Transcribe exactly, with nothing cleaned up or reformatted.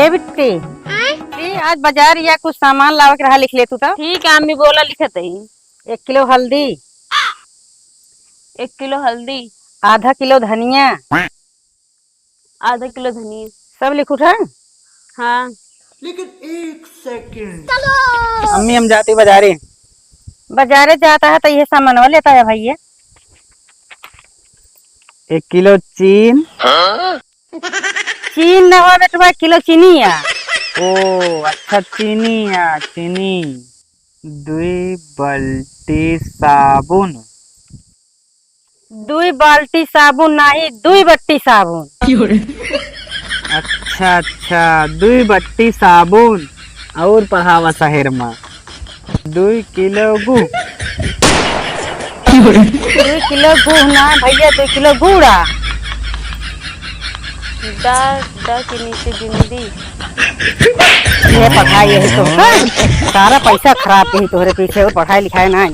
ए बिट्टी, ई आज बाजार या कुछ सामान लावे के रहा, लिख ले तू तो। ठीक है अम्मी, बोला, लिखत ही। एक किलो हल्दी। एक किलो हल्दी। आधा किलो धनिया। आधा किलो धनिया। सब लिख उठा। हाँ। लेकिन एक सेकंड। अम्मी, हम जाती बाजारे। बाजारे जाता है तो ये सामानवा लेता है भैया। एक किलो चीन। चीन न हो बेटवा, किलो चीनी या। ओ अच्छा, चीनी या, चीनी। दुई बाल्टी साबुन। दुई बाल्टी साबुन नाही, दुई बट्टी साबुन। अच्छा अच्छा, दुई बट्टी साबुन। और पढ़ावा शहर मा। दुई किलो गु। दुई किलो गुह ना भैया, दुई किलो गुड़ा। दा, दा के नीचे बिंदी। ये पढ़ाई यही तो, हाँ? सारा पैसा खराब यही तोहरे पीछे, और पढ़ाई लिखाई ना।